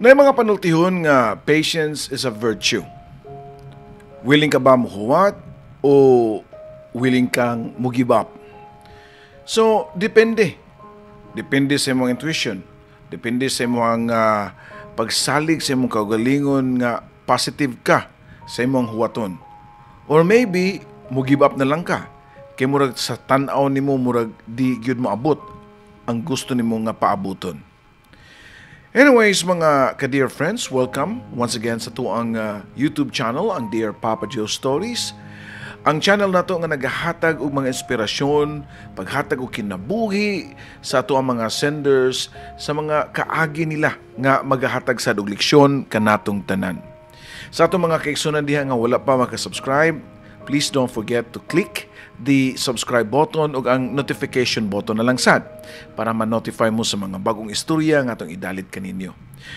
Na mga panultihon nga patience is a virtue. Willing ka ba muhuwat o willing kang mo-give up? So, depende. Depende sa imong intuition. Depende sa imong pagsalig sa imong kaugalingon nga positive ka sa imong huwaton. Or maybe, mo-give up na lang ka. Kay murag sa tan-aw nimo murag di gyud moabot ang gusto nimo nga paabuton. Anyways, mga ka-dear friends, welcome once again sa tuang YouTube channel, ang Dear Papa Joe Stories. Ang channel nato nga nagahatag og mga inspirasyon, paghatag og kinabuhi sa ato ang mga senders, sa mga kaagi nila nga magahatag sa og leksyon kanatong tanan. Sa atong mga kaigsunan diha nga wala pa makasubscribe, please don't forget to click the subscribe button ug ang notification button na lang sad para ma-notify mo sa mga bagong istorya nga atong idalit kaninyo.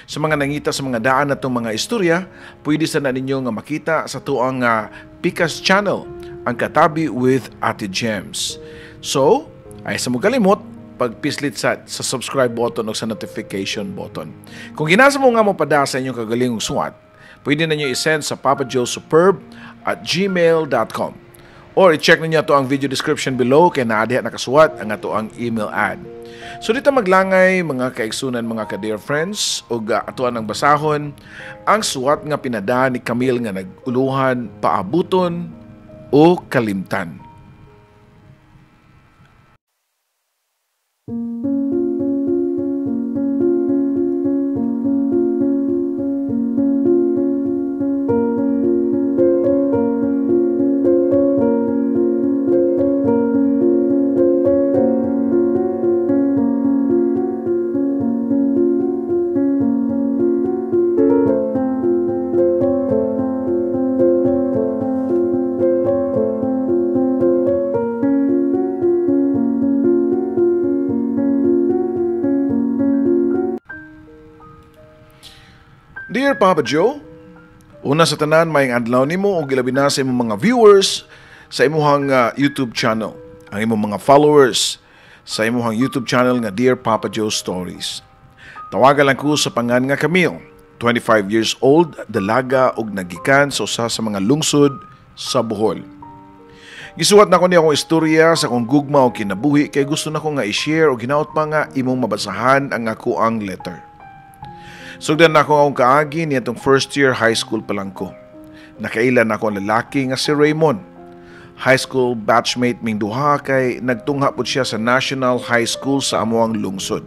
Sa mga nangita sa mga daan natong mga istorya, pwede sa na ninyo nga makita sa tuang Pikas channel, ang Katabi with Ate Gems. So, ay sa mo kalimot, pagpislit sa subscribe button o sa notification button. Kung ginasa mo nga mo pada sa inyong kagalingong suwat, pwede na nyo isend sa papajoesuperb@gmail.com. Or i-check ninyo ato ang video description below kay naa diha nakasuwat ang ato ang email ad. So dito maglangay mga kaigsunan, mga ka-dear friends, ug ato ang basahon ang suwat nga pinada ni Camille nga nag-uluhan paabuton o kalimtan. Dear Papa Joe, una sa tanan maayong adlaw nimo ug ilabi na sa imong mga viewers sa imong YouTube channel, ang imong mga followers sa imong YouTube channel nga Dear Papa Joe Stories. Tawagan lang ko sa pangan nga Camille, 25 years old, dalaga ug nagikan sa usa sa mga lungsod sa Bohol. Gisuwat na ko niya akong istorya sa akong gugma o kinabuhi kay gusto na ko nga i-share o ginaot pa nga imong mabasahan ang ako ang letter. Sugdan na ako akong kaagi niya itong first year high school pa lang ko. Nakailan ako ang lalaki nga si Raymond. High school batchmate ming duha kay nagtungha po siya sa National High School sa amuang lungsod.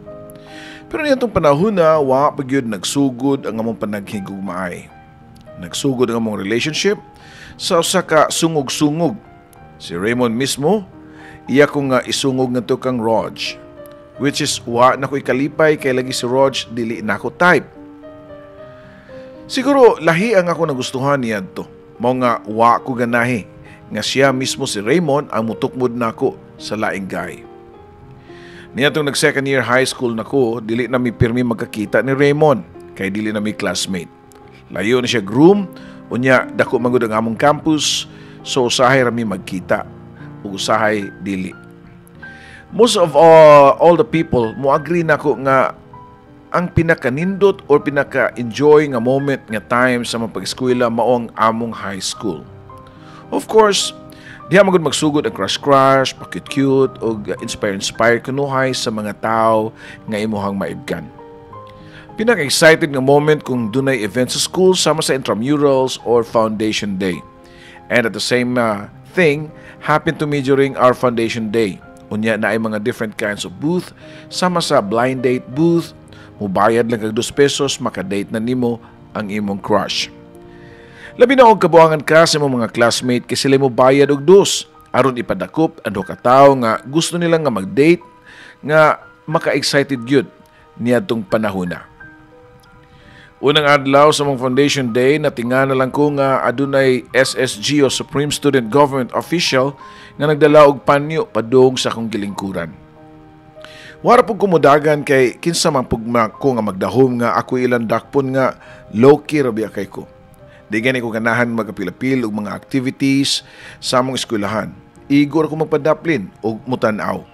Pero niya itong panahon na wa pa gyud nagsugod ang among panaghigugmaay. Nagsugod ang among relationship sa usa ka sungog-sungog. Si Raymond mismo, iya ko nga isungog ngadto kang Rog. Which is wa na ko ikalipay kay lagi si Rog dili na ko type. Siguro lahi ang ako nagustuhan niya to. Mao nga wa ko ganahi nga siya mismo si Raymond ang mutukmod nako sa laing guy. Niya tong nag second year high school nako, dili na mi pirmi magkakita ni Raymond kay dili na mi classmate. Layo na siya groom, unya dako man gud ang among campus, so usahay ra mi magkita ug usahay dili. Most of all the people mo agree nako nga ang pinakanindot or pinaka-enjoy nga moment nga time sa mga pag-eskwela mao ang among high school. Of course, diha man gud magsugod ang crush-crush, pa-cute-cute og inspire-inspire kunuhay sa mga tao nga imuhang maibkan. Pinaka-excited nga moment kung dunay event sa school sama sa intramurals or foundation day. And at the same thing happened to me during our foundation day. Unya na ay mga different kinds of booth sama sa blind date booth. Mubayad lang kag 2 pesos, makadate na nimo ang imong crush. Labi na og kabuangan ka sa imong mga classmate kay sila mo bayad og 2 aron ipadakop ang duha ka tawo nga gusto nila nga mag-date nga maka-excited gyud niadtong panahona. Unang adlaw sa mong foundation day, natinga na lang ko nga adunay SSG o Supreme Student Government official nga nagdala og panyo padung sa akong gilingkuran. Wara pug kumudagan kay kinsa man pug ko nga magdahom nga ako ilang dakpon nga low-key ra biya kay ko. Di gani ko ganahan magapilapil og mga activities sa among eskwelahan. Igor ako magpadaplin og mutan-aw.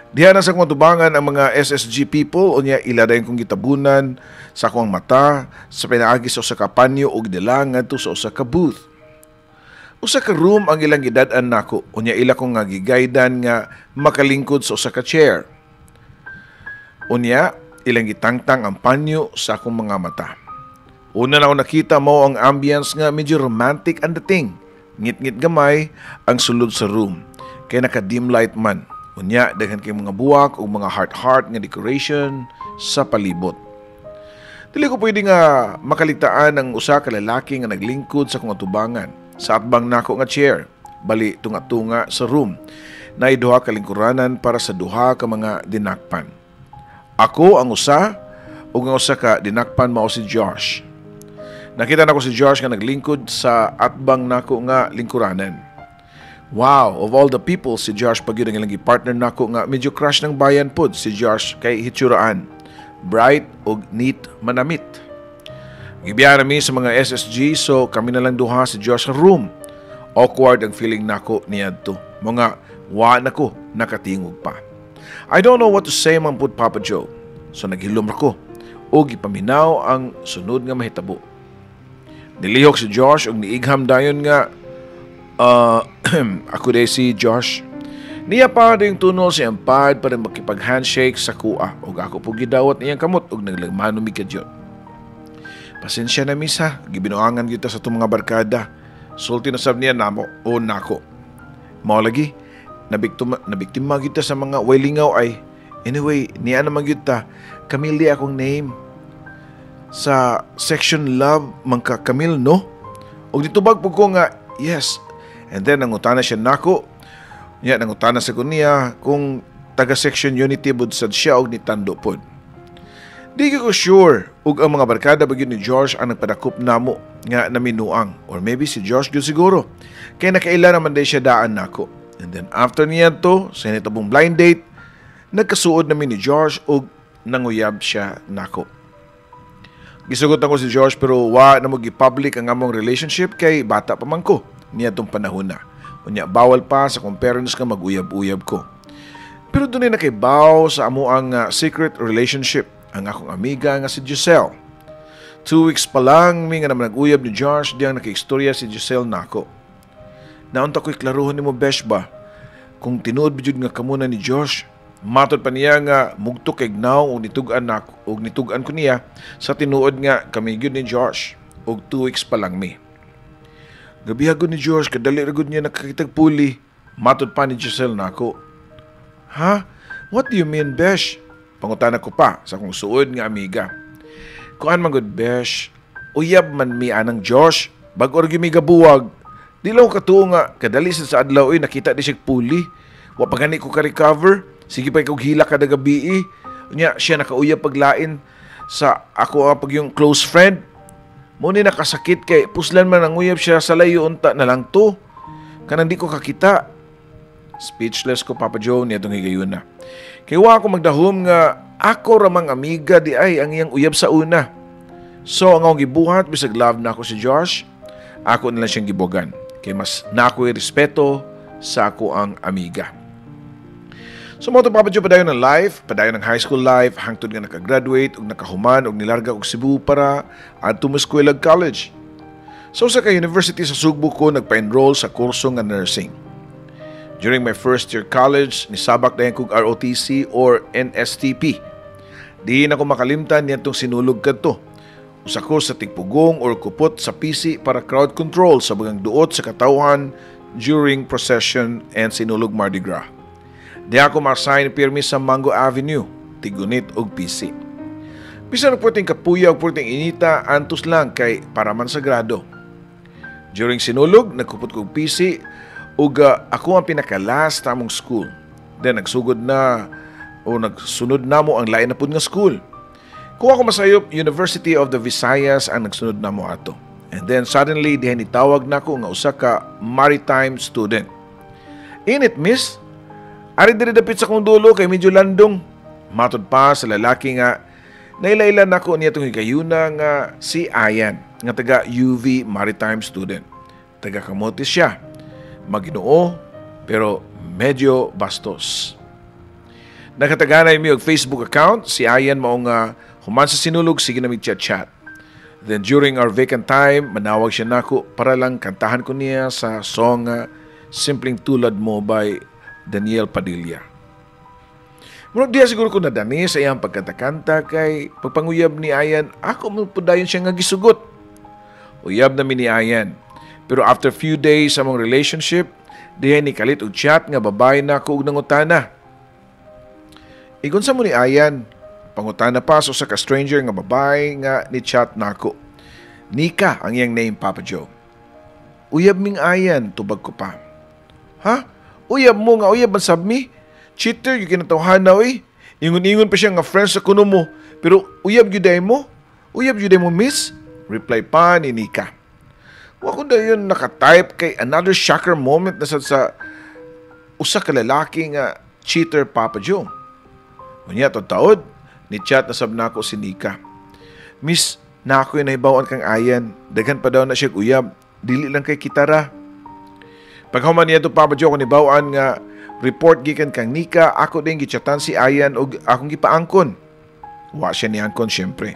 Diha na sa akong tubangan ang mga SSG people, unya ila dayon kong gitabunan sa akong mata sa pinaagi sa usa ka panyo ug dila ngadto sa usa ka booth. Usa ka room ang ilang gidad-an nako, unya ila kong nga gigaydan nga makalingkod sa usa ka chair. Unya ilang gitangtang ang panyo sa akong mga mata. Una na ako nakita mo ang ambience nga medyo romantic ang dating. Ngit-ngit gamay ang sulod sa room. Kay naka-dim light man. Unya, daghan kay mga buwak o mga heart-heart nga decoration sa palibot. Dili ko pwede nga makaligtaan ang usa ka lalaki nga naglingkod sa akong atubangan sa atbang nako nga chair, bali tunga-tunga sa room. Naay duha ka lingkuranan para sa duha ka mga dinakpan. Ako ang usa ug ang usa ka dinakpan mao si Josh. Nakita nako si Josh nga naglingkod sa atbang nako nga lingkuranan. Wow, of all the people, si Josh pa gyud ang ilang partner nako nga medyo crush ng bayan pod si Josh kay hitsuraan. Bright ug neat manamit. Gibiya nami sa mga SSG, so kami na lang duha si Josh sa room. Awkward ang feeling nako niadto. Mga wa nako nakatingog pa. I don't know what to say man pud, Papa Joe. So naghilom ra ko ug gipaminaw ang sunod nga mahitabo. Nilihok si Josh ug niigham dayon nga, "Ako diay si Josh." Niya pa yung tunol sa iyang pad para makipag-handshake sa kuha ug ako po gidawat niyang kamot ug naglagmano mi kadyot. "Pasensya na, miss, ha, gibinuangan kita sa itong mga barkada." Sulti na sab niya namo o nako. Mao lagi, nabiktima kita sa mga way lingaw ay. Anyway, niya naman gyud ta. Camille akong name. Sa section love man ka, Camille, no? Og ditubag po ko nga, "Yes." And then nangutana siya nako. Niya nangutana sa ko niya kung taga section Unity bud sad siya og nitando pod. Di ko sure ug ang mga barkada ba gyud ni Josh ang nagpadakop namo nga naminuang or maybe si Josh gyud siguro. Kay nakaila naman day siya daan nako. And then after niya to, sa nitabong blind date, nagkasuod nami ni Josh ug nanguyab siya nako. Gisugot ako si Josh pero wa na mo gi-public ang among relationship kay bata pa man ko niya tong panahon na. Unya bawal pa sa akong parents nga mag-uyab-uyab ko. Pero dunay nakaibaw sa amo ang secret relationship ang akong amiga nga si Giselle. 2 weeks pa lang mi nga naman nag-uyab ni Josh diyang nakaistorya si Giselle nako. "Naunta ko'y klaruhon nimo, besh, ba? Kung tinuod bijud nga kamo na ni Josh." Matod pa niya nga mugto kay gnaw og nitug-an nako og nitug-an ko niya sa tinuod nga kami gyud ni Josh og 2 weeks pa lang mi. "Gabi gud ni Josh, kadali ra gud niya nakakitag puli." Matod pa ni Giselle nako. "Ha? What do you mean, besh?" Pangutana ko pa sa akong suod nga amiga. "Kuan man gud, besh. Uyab man mi anang Josh. Bag-o ra gyud mi gabuwag. Di lang ko katuo nga kadali sa adlaw oy nakita di siya puli. Wa pa gani ko ka-recover. Sige pa kog hilak kada gabi. Unya siya nakauyab paglain sa ako ang pag yung close friend. Mo ni nakasakit kay puslan man ang uyab siya sa layo unta na lang to. Kanang di ko kakita." Speechless ko, Papa Joe, niya itong higayuna. Kay wa ako magdahom nga ako ramang amiga di ay ang iyang uyab sa una. So ang akong gibuhat, bisag love na ako si Josh, ako na lang siyang gibugan. Kay mas na ako'y respeto sa ako ang amiga. So mo to, Papa Joe, padayon ng life, padayon ng high school life, hangtod nga nakagraduate ug nakahuman ug nilarga og Cebu para adto mo eskwela college. So sa ka university sa Sugbo ko nagpa-enroll sa kurso nga nursing. During my first year college, nisabak dayon kog ROTC or NSTP. Di na ko makalimtan niyantong Sinulog kadto. Usa ko sa tigpugong or kupot sa PC para crowd control sa bagang duot sa katawhan during procession and Sinulog Mardi Gras. Di ako ma-assign pirmi sa Mango Avenue, tigunit og PC. Bisan og perting kapuya og perting inita, antos lang kay para man sagrado. During Sinulog, nagkupot kog PC ug ako ang pinaka-last among school. Then nagsugod na o nagsunod na mo ang lain na pud nga school. Kung ako masayop, University of the Visayas ang nagsunod na mo ato. And then suddenly, diha nitawag nako nga usa ka maritime student. "Init, miss. Ari diri dapit sa kong dulo kay medyo landong." Matod pa sa lalaki nga naila-ila nako niya itong higayuna nga si Ayan nga taga UV maritime student. Taga Camotes siya. Maginoo pero medyo bastos. Nakataganay mi og Facebook account, si Ayan mao nga human sa sinulog sige na mi chat-chat. Then during our vacant time, manawag siya nako para lang kantahan ko niya sa song "Simpleng Tulad Mo" by Daniel Padilla. Murag diya siguro ko nadani sa iyang pagkanta-kanta kay pagpanguyab ni Ayan, ako mo dayon siya nga gisugot. Uyab na mi ni Ayan. Pero after few days sa among relationship, dihay ni kalit og chat nga babae na ako og nangutana. "Igon sa mo ni Ayan?" Pangutana pa sa usa ka stranger nga babae nga ni chat nako. Nika ang iyang name, Papa Joe. "Uyab ming Ayan," tubag ko pa. "Ha? Uyab mo nga uyab man sab mi? Cheater gyud kinatawhana oy. Ingon-ingon pa siya nga friends sa kuno mo. Pero uyab gyud diay mo? Uyab gyud mo, miss?" Reply pa ni Nika. Wa ko dayon naka-type kay another shocker moment na sa usa ka lalaki nga cheater, Papa Joe. Unya to taod, ni chat na sab nako si Nika. "Miss, na ako yung nahibawan kang Ayan. Daghan pa daw na siya uyab. Dili lang kay kitara." Paghuman niya to, Papa Joe, kung nibawaan nga report gikan kang Nika, ako din gichatan si Ayan og akong gipaangkon. Wa siya niangkon syempre.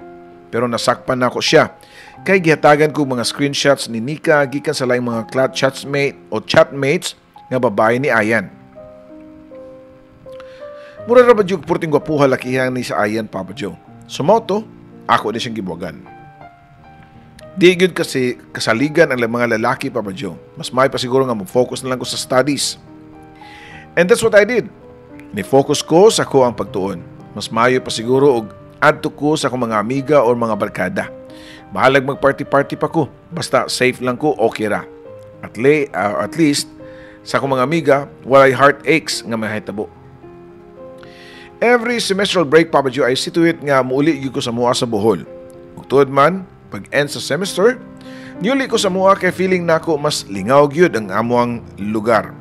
Pero nasakpan nako siya. Kay gihatagan ko mga screenshots ni Nika gikan sa laing mga chat chatmate o chatmates nga babae ni Ayan. Mura ra ba jud purting gwapuha lakihan ni sa Ayan, Papa Joe. Sumoto, ako din siyang gibuwagan. Di gyud kasi kasaligan ang mga lalaki, Papa Joe. Mas may pa siguro nga mo-focus na lang ko sa studies. And that's what I did. Ni-focus ko sa ko ang pagtuon. Mas mayo pa siguro og adto ko sa akong mga amiga or mga barkada. Bahalag mag-party-party pa ko. Basta safe lang ko, okay ra. At least, sa akong mga amiga, walay heartaches nga mahitabo. Every semestral break, Papa Joe, I see to it nga muuli gyud ko sa mua sa Bohol. Ug tuod man, pag end sa semester, niuli ko sa mua kay feeling nako mas lingaw gyud ang amuang lugar.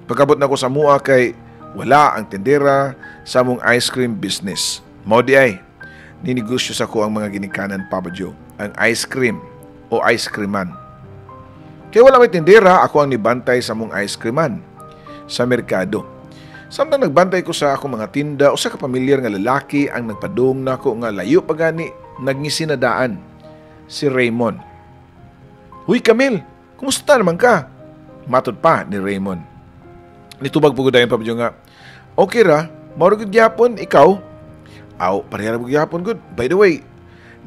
Pagkabot nako sa mua kay wala ang tendera sa among ice cream business. Mao di ay ninegosyo sa ko ang mga ginikanan, Papa Joe, ang ice cream o ice creaman. Kay wala may tendera, ako ang nibantay sa among ice creaman sa merkado. Samtang nagbantay ko sa akong mga tinda, usa ka pamilyar nga lalaki ang nagpadung nako nga layo pa gani nagngisi na daan. Si Raymond. "Huy Camille, kumusta naman ka?" Matod pa ni Raymond. Nitubag po ko dayon, Papa Joe, nga, "Okay ra, mao ra gud gyapon, ikaw?" "Aw, pareha ra gyapon gud. By the way,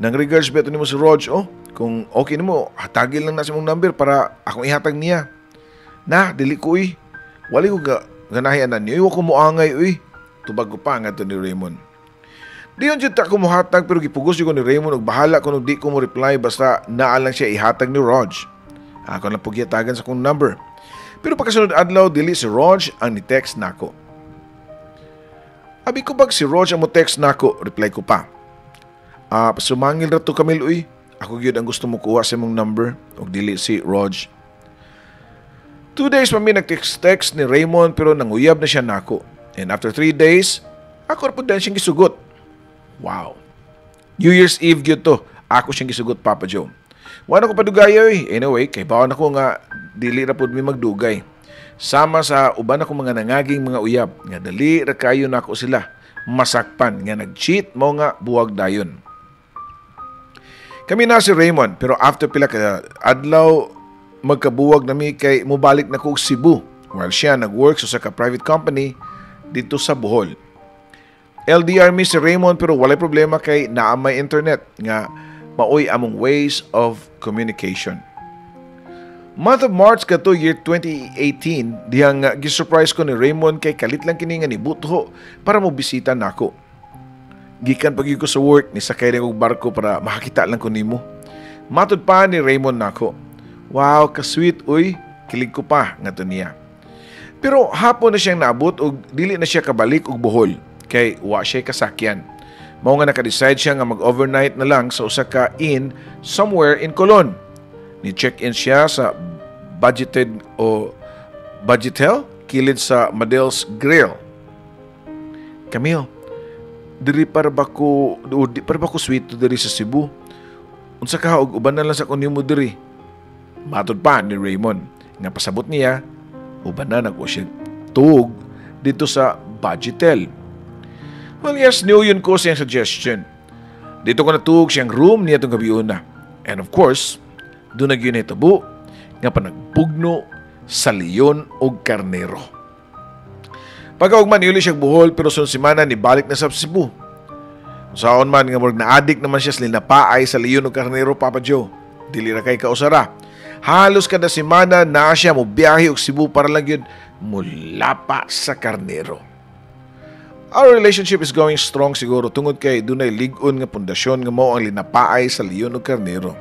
nang regards beto nimo si Rog, oh. Kung okay nimo, hatagil lang na sa mong number para akong ihatag niya." "Na, dili ko uy. Wali ko ga ganahi anan niyo. Wa ko moangay uy." Tubag ko pa ngadto ni Raymond. Diyon jud ta ko mohatag pero gipugos jud ko ni Raymond og bahala kung di ko mo reply basta naa lang siya ihatag ni Rog. Ako lang pug gihatagan sa akong number. Pero pagkasunod adlaw, dili si Rog ang ni-text nako. "Abi ko bag si Rog ang mo text nako," reply ko pa. "Ah, sumangil ra to, Camille uy. Ako gyud ang gusto mo kuha sa imong number ug dili si Rog." 2 days pa mi nag-text-text ni Raymond pero nanguyab na siya nako. And after 3 days, ako ra pud din siyang gisugot. Wow. New Year's Eve gyud to. Ako siyang gisugot, Papa Joe. Wala ko padugay oy. Anyway, kay bawon ako nga dili ra pud mi magdugay. Sama sa uban ako mga nangaging mga uyab nga dali ra kayo nako sila masakpan nga nag-cheat mo nga buwag dayon. Kami na si Raymond pero after pila ka adlaw magkabuwag nami kay mobalik na ko og Cebu while siya nag-work sa usa ka private company dito sa Bohol. LDR mi si Raymond pero walay problema kay naa may internet nga maoy among ways of communication. Month of March kato year 2018 dihang gisurprise ko ni Raymond kay kalit lang kini nga nibutho para mo bisita nako. "Gikan pag ko sa work, ni sakay og barko para makakita lang ko nimo." Matod pa ni Raymond nako. "Wow, ka-sweet uy, kilig ko pa," ngadto niya. Pero hapon na siyang naabot og dili na siya kabalik og Bohol kay wa siya kasakyan. Mao nga naka-decide siya nga mag-overnight na lang sa usa ka inn somewhere in Colon. Ni check-in siya sa budgeted o Budgetel kilid sa Madel's Grill. "Camille, diri para ba ko o di para ba ko sweet diri sa Cebu? Unsa ka og uban na lang sa nimo diri?" Matod pa ni Raymond nga pasabot niya uban na nako siya tuog dito sa Budgetel. Well, yes, niuyon ko sa iyang suggestion. Didto ko natuog sa iyang room niya itong gabi una. And of course, duna gyud nahitabo nga panagbugno sa leon og karnero. Pagkaugma, niuli siya Bohol, pero sunod semana nibalik na sa Cebu. Saon man nga murag na-addict naman siya sa linapaay sa leon og karnero, Papa Joe. Dili ra kay kausara. Halos kada semana na siya mo biyahe og Cebu para lang gyud mulapa sa karnero. Our relationship is going strong siguro tungod kay dunay lig-on nga pundasyon nga mao ang linapaay sa leon og karnero.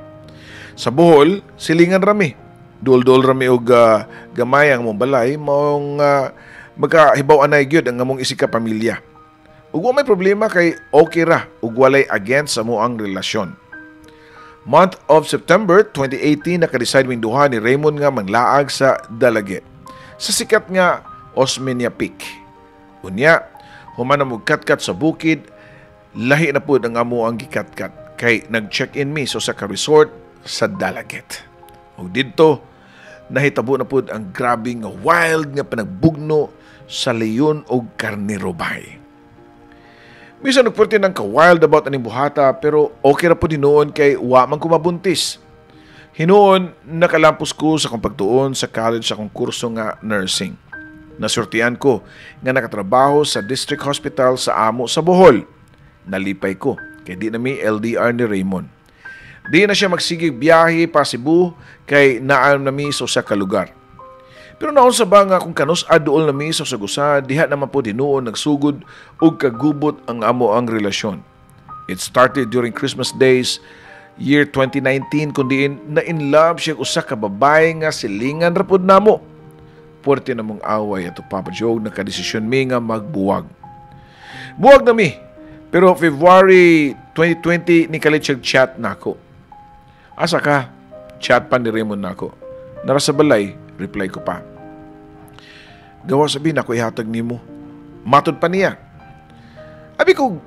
Sa Bohol, silingan rami. Duol-duol rami og gamay ang among balay, maong magkahibaw anay gyud ang among isig ka pamilya. Ug wa may problema kay okay ra ug walay against sa among relasyon. Month of September 2018, naka-decide ming duha ni Raymond nga manglaag sa Dalaguete, sa sikat nga Osmeña Peak. Unya, human na katkat sa bukid, lahi na pud ang amo ang gikatkat kay nag-check-in mi sa usa ka resort sa Dalaguete. Ug didto nahitabo na pud ang grabe nga wild nga panagbugno sa leon og karnero bay. Bisan og pwerte nang ka-wild about aning buhata, pero okay ra pud hinuon kay wa man ko mabuntis. Hinuon nakalampos ko sa akong pagtuon sa college sa akong kurso nga nursing. Nasurtian ko nga nakatrabaho sa district hospital sa amo sa Bohol. Nalipay ko kay di na mi LDR ni Raymond. Di na siya magsigig biyahe pa Cebu kay naa na mi sa usa ka lugar. Pero naunsa ba nga kung kanus duol na mi sa sagusa, diha naman po hinuon nagsugod og kagubot ang amo ang relasyon. It started during Christmas days year 2019 kun diin na in love siya usa ka babae nga silingan ra pud namo. Puwerte namong away ato, Papa Joe, nakadesisyon mi nga magbuwag. Buwag na mi. Pero February 2020, nikalit siya chat nako. "Asa ka?" chat pa ni Raymond nako. "Nara sa balay," reply ko pa. "Gawas abi, naa koy ihatag nimo," matod pa niya. Abi ko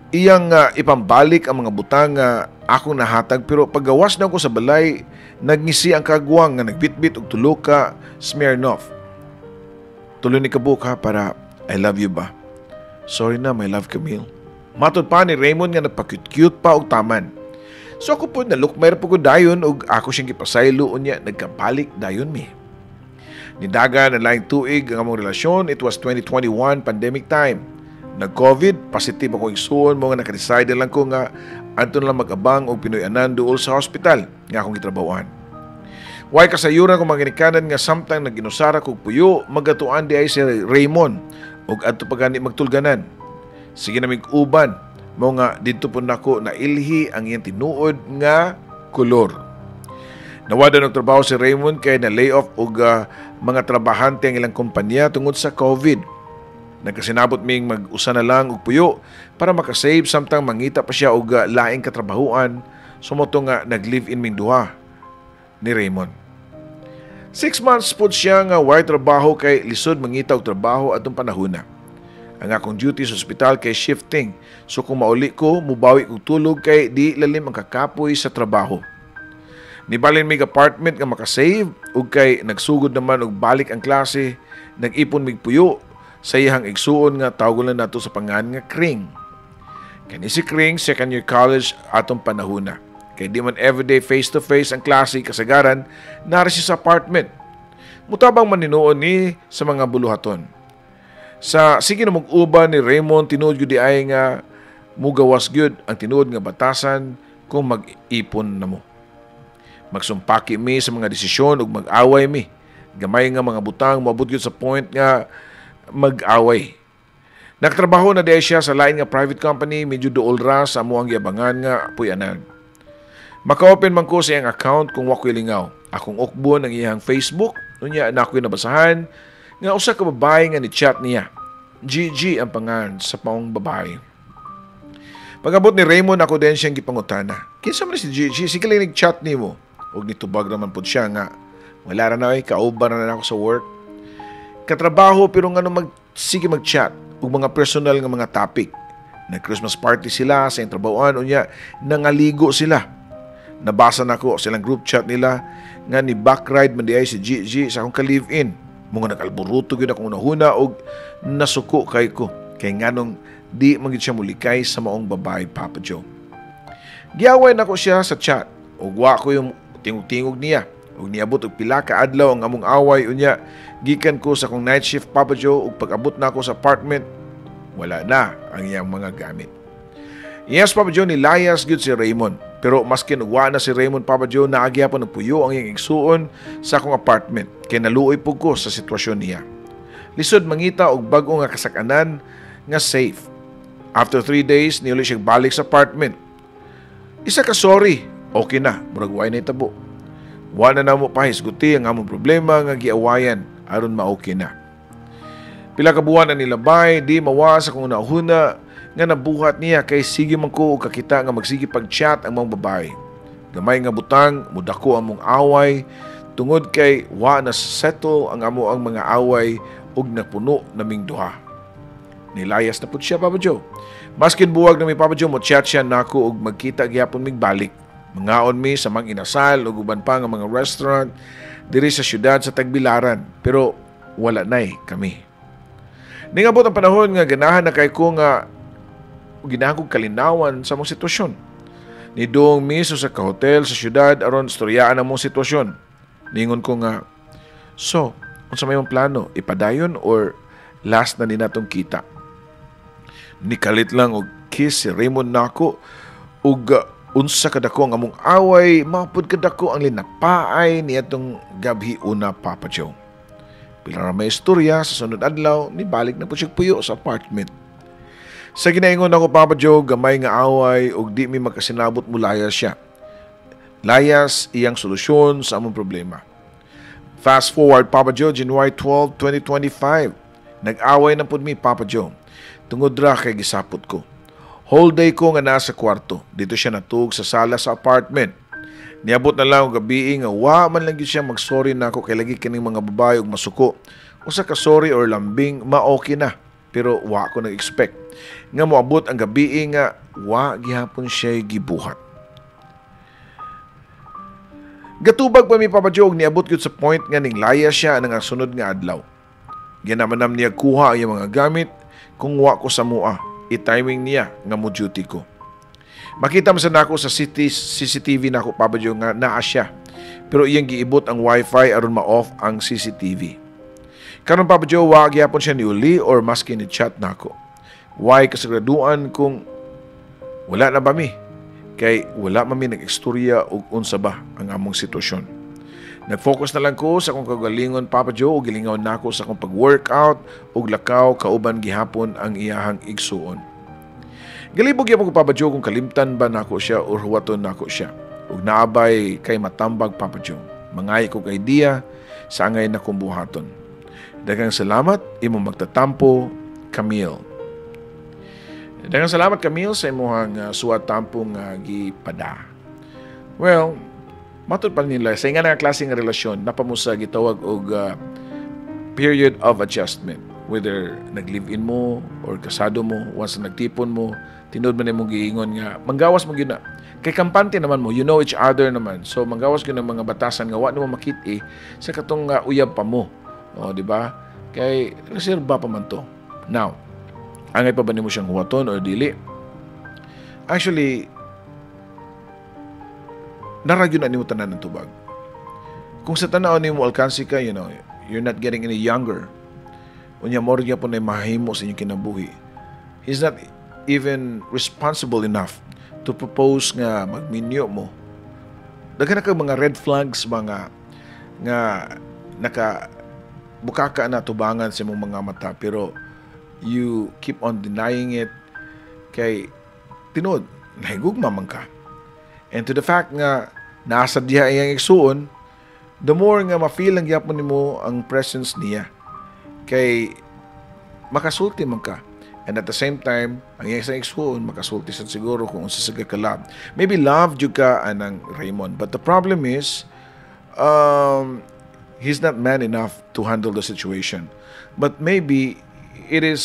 iyang ipambalik ang mga butang nga akong nahatag, pero paggawas na ko sa balay, nagngisi ang kagwang nga nagbitbit og tulo ka Smirnoff. "Tulo ni kabuok ha, para I love you ba? Sorry na, my love Camille," matod pa ni Raymond nga nagpa-cute-cute pa og taman. So ako po nalukmay ra po ko dayon og ako siyang gipasaylo. Unya nagkabalik dayon mi. Nidagan ang laing tuig ang among relasyon. It was 2021, pandemic time. Nag-COVID, positive ako igsuon, mao nga naka-decide lang ko nga adto na lang mag-abang og Pinoy-anan duol sa hospital nga akong gitrabahoan. Way kasayuran ko, mga ginikanan, nga samtang naginusara kog puyo, magatuan di ay si Raymond ug adto pa gani magtulganan. Sige na mig uban, mao nga didto po nako nailhi ang iyang tinuod nga kolor. Nawad-an og trabaho si Raymond kay na layoff og mga trabahante ang ilang kumpanya tungod sa COVID. Nagkasinabot ming mag-usa na lang og puyo para makasave samtang mangita pa siya og laing katrabahuan, so mao to nga nag-live-in ming duha ni Raymond. 6 months pod siya nga way trabaho kay lisod mangita og trabaho atong panahona. Ang akong duty sa ospital kay shifting, so kung mauli ko, mubawi kog tulog kay di lalim ang kakapoy sa trabaho. Nibalin mig apartment nga makasave ug kay nagsugod naman og balik ang klase, nag-ipon mig puyo sa iyang igsuon nga tawgon lang nato sa pangan nga Kring. Kani si Kring, second year college atong panahona. Kay di man everyday face to face ang klase, kasagaran nari siya sa apartment. Mutabang man hinuon ni sa mga buluhaton. Sa sige na mag-uban ni Raymond, tinuod gyud di ay nga mugawas gyud ang tinuod nga batasan kung mag-ipon na mo. Magsumpaki mi sa mga desisyon ug mag-away mi. Gamay nga mga butang moabot gyud sa point nga mag-away. Nagtrabaho na di siya sa lain nga private company, medyo duol ra sa amo ang giabangan nga puyanan. Maka-open man ko sa iyang account kung wa ko'y lingaw. Akong ukbon ang iyang Facebook, unya na ako'y nabasahan nga usa ka babae nga ni chat niya. GG ang pangan sa maong babae. Pag-abot ni Raymond, ako din siyang gipangutana. "Kinsa man si GG? Sige lang nag-chat nimo." Ug nitubag naman pud siya nga, "Wala ra na oy, kauban na ako sa work. Katrabaho, pero ngano mag sige mag-chat ug mga personal nga mga topic?" Nag-Christmas party sila sa iyang trabahoan, unya nangaligo sila. Nabasa nako silang group chat nila nga ni backride man di ay si GG sa akong ka-live-in. Mga nag-alboruto gyud akong nahuna og nasuko kay ko. Kay nganong di man gyud siya mulikay sa maong babae, Papa Joe. Giaway nako siya sa chat ug wa ko yung tingog-tingog niya. Ug niabot og pila ka adlaw ang among away, unya gikan ko sa akong night shift, Papa Joe, ug pag-abot nako sa apartment, wala na ang iyang mga gamit. Yes, Papa Joe, nilayas gyud si Raymond. Pero maskin og wa na si Raymond, Papa Joe, naa gyapon nagpuyo ang iyang igsuon sa akong apartment kay naluoy pud ko sa sitwasyon niya. Lisod mangita og bag-o nga kasakanan nga safe. After 3 days, niuli siya balik sa apartment. Isa ka sorry, okay na, murag way nahitabo. Wa na namo pahisguti ang among problema nga giawayan aron ma-okay na. Pila ka buwan na nilabay, di mawa sa akong nahuna nga nabuhat niya kay sige man ko og kakita nga magsige pag-chat ang mga babae. Gamay nga butang, mudako among away tungod kay wa na settle ang amo ang mga away ug napuno naming duha. Nilayas na pud siya, Papa Joe. Maskin buwag na mi, Papa Joe, mo chat siya nako ug magkita gyapon mig balik. Mangaon mi sa Mang Inasal ug uban pa nga mga restaurant diri sa syudad sa Tagbilaran, pero wala nay kami. Ningabot ang panahon nga ganahan na kay ko nga ginahan kong kalinawan sa among sitwasyon. Nidung mi sa ka-hotel sa syudad aron istoryaan ang among sitwasyon. Ningon ko nga, "So, unsa may imong plano, ipadayon or last na ni natong kita?" Nikalit lang og kiss si Raymond nako ug unsa kadako ang among away, mao pud kadako ang linapaay niadtong gabi una, Papa Joe. Pila ra may istorya sa sunod adlaw, nibalik na pud siya puyo sa apartment. Sa ginaingon ako, Papa Joe, gamay nga away ug di mi makasinabot, mulayas siya. Layas iyang solusyon sa among problema. Fast forward, Papa Joe, January 12, 2025. Nag-away na pud mi, Papa Joe. Tungod ra kay gisapot ko. Whole day ko nga nasa kwarto. Dito siya natug sa sala sa apartment. Niabot na lang og gabi nga wa man lang gyud siya mag-sorry nako kay lagi kining mga babae og masuko. Usa ka sorry or lambing, ma-okay na. Pero wa ko nag-expect nga moabot ang gabi nga wa gihapon siya gibuhat. Gatubag pa mi, Papa Joe, ug niabot gyud sa point nga ning layas siya ang sunod nga adlaw. Ginamanam niya kuha ang iyang mga gamit kung wa ko sa mua. I-timing niya nga mo duty ko. Makita man sa nako sa city CCTV nako, Papa Joe, nga naa siya. Pero iyang giibot ang wifi aron ma-off ang CCTV. Karon, Papa Joe, wa gyapon siya niuli or maski ni chat nako. Way kasiguraduan kung wala na ba mi? Kay wala man mi nag-istorya og unsa ba ang among sitwasyon. Nag-focus na lang ko sa akong kagalingon, Papa Joe, ug gilingaw nako sa akong pag-workout ug lakaw kauban gihapon ang iyahang igsuon. Galibog gyapon ko, Papa Joe, kung kalimtan ba nako siya or huwaton nako siya. Ug naabay kay matambag, Papa Joe? Mangay kog idea sa angay na kong buhaton. Daghang salamat, imong magtatampo, Camille. Daghang salamat, Camille, sa imong suwat tampo nga gipada. Well, matud pa nila sa nga klase nga relasyon naa pa mo sa gitawag og period of adjustment, whether nag-live-in mo or kasado mo. Once na nagtipon mo, tinuod man imong giingon nga manggawas mo gyud na kay kampante naman mo, you know each other naman, so manggawas gyud ang mga batasan nga wa nimo makit-i sa katong uyab pa mo, o di ba, kay reserba pa man to. Now, angay pa ba nimo siyang huwaton or dili? Actually, naa ra gyud na nimo tanan ng tubag. Kung sa tanaw nimo alkansi ka, you're not getting any younger. Unya mo po na mahimo sa inyong kinabuhi. He's not even responsible enough to propose nga magminyo mo. Daghan na kag mga red flags, mga nga naka bukaka na tubangan sa imong mga mata, pero you keep on denying it kay tinuod nahigugma man ka. And to the fact nga nasa diha iyang igsuon, the more nga ma-feel ang gyapon nimo ang presence niya. Kay makasulti man ka. And at the same time, ang iyang isang igsuon makasulti sa siguro kung unsa sa ka-love. Maybe love jud ka anang Raymond, but the problem is he's not man enough to handle the situation. But maybe it is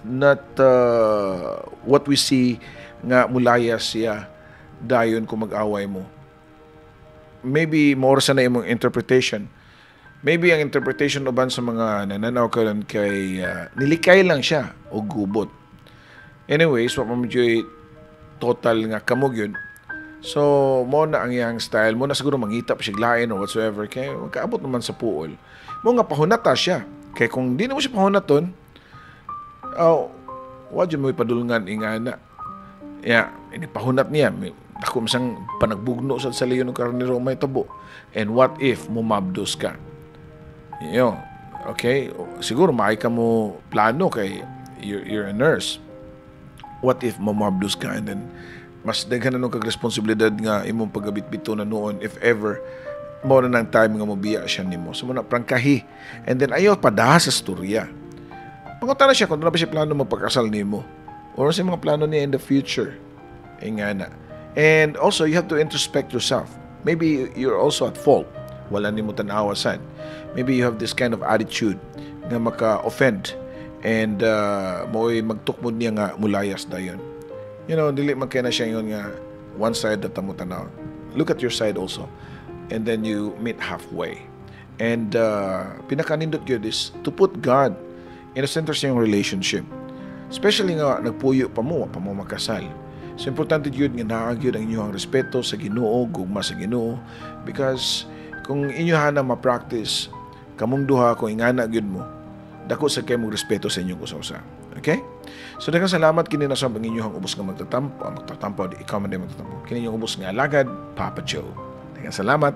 not what we see nga mulaya siya dayon kung mag-away mo. Maybe more sa na imong interpretation. Maybe ang interpretation uban sa mga nananaw karon kay nilikay lang siya og gubot. Anyways, wa man medyo total nga kamog yun. So, mo na ang iyang style. Mo na siguro mangita pa siya lain or whatsoever. Kay magkaabot naman sa puol. Mo nga pahunata siya. Kay kung di na mo siya pahunaton, oh, wa mo ipadulngan ingana. Yeah, ini pahunat niya. Dako masang panagbugno sa leon ng karnero may tabo. And what if mo mabdos ka? Yo, okay? Siguro maay ka mo plano kay you're a nurse. What if mamabdos ka and then mas daghan na nung kag responsibilidad nga imong pagabitbito na noon if ever mo na ng time nga mobiya siya nimo? So mo na prangkahi. And then ayaw padaha sa storya. Pangutana siya kung ano ba siya plano magpakasal nimo or sa mga plano niya in the future. Nga na. And also, you have to introspect yourself. Maybe you're also at fault. Wala nimo tanawa sad. Maybe you have this kind of attitude nga maka-offend and mo'y magtukmod niya nga mulayas dayon. Dili man kay na siya yun nga one side that mo tanaw. Look at your side also. And then you meet halfway. And pinakanindot gyud is to put God in the center sa iyong relationship. Especially nga nagpuyo pa mo makasal. So importante gyud nga naa gyud ang inyong respeto sa Ginoo, gugma sa Ginoo, because kung inyo hana ma-practice kamong duha, kung ingana gyud mo, dako sa kay mong respeto sa inyong usa-usa. Okay? So daghang salamat. Kini na sa ang inyong ubos nga magtatampo, magtatampo, di ikaw man din magtatampo. Kini inyong ubos nga alagad, Papa Joe. Daghang salamat.